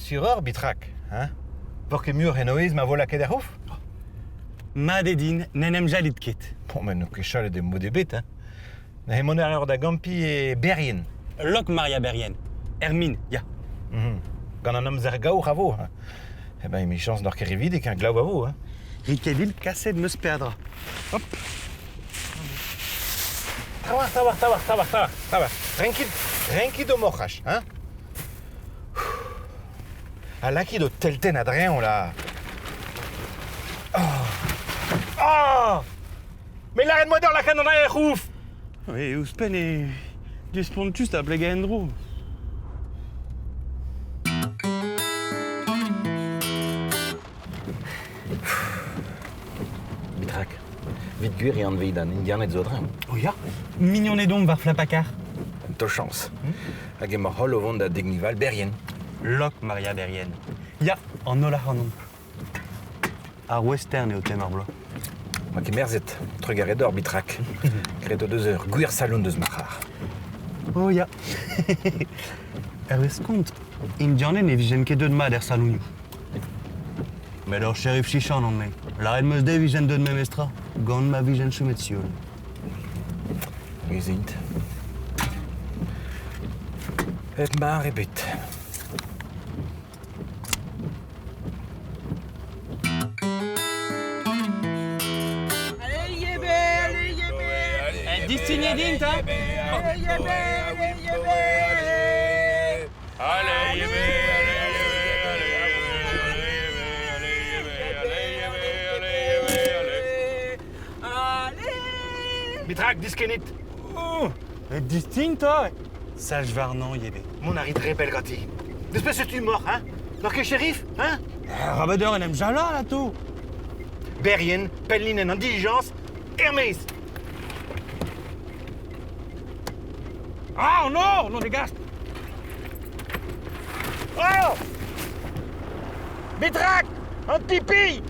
Sur eur, bitrak, hein? Vor ket muioc'h henoez ma vo lakaet er c'hof? Mat eo din, n'en em jalit ket. Bon, met n'eo ket chalet e mod ebet, hein? Neuze mont a reor da gampiñ e Berrien. Lok-Maria Berrien. Hermine, ya. Mhm. Gant an amzer gaour a vo. Hein. Eh ben, emichañs n'oc'h ket rividik, hein, glav a vo. Hein. Rikedil kaset 'm eus peadra. Hop. Trawalc'h, trawalc'h, trawalc'h, trawalc'h, trawalc'h, trawalc'h. Renkit, renkit ho moc'haj, hein? Ha lakit ho teltenn a-dreñv, là. Oh. Oh Mais lâret moi d'or lakaat an aer ouf Oui, ouzhpenn eo dispontus da blegañ en-dro. Bitrak, 'vit gwir e anveit an Indianed zo a-dreñv. Oh ya, mignoned omp war Flapakar. To chañs. Hag emañ holl o vont da Degnival Berrien. Lok Maria Berrien. Ya, an holl ac'hanomp. Ar western eo tem ar bloaz. Ma ket merzet, trugarez deoc'h, Bitrak. Graet o deus ur gwir salon deus ma c'har. Oh ya. Hervez kont, Indianed ne vijent ket deuet mat er salonioù. Met ur sheriff chichant on-me. Lâret 'm eus dezhe 'vijent deuet memestra, gant ma vijent chomet sioul. Ez int. Hep mar ebet. Allez, yébé, allez, yébé Eh, distigné int, hein Allez, yébé, allez, yébé Allez, yébé, allez, allez, allez, allez, allez, allez, Allez Bitrak, diskennit Oh Eh, distign, toi Sach warnañ, yébé. Mont a rit re bell ganti. Deus peseurt tu moc'h, hein N'oc'h ket shérif, hein Rabat en em jalañ, là, tout Berrien, pennlinenn an dilijañs, er-maez Ah, non, non, dégage Oh Bitrak An tipi!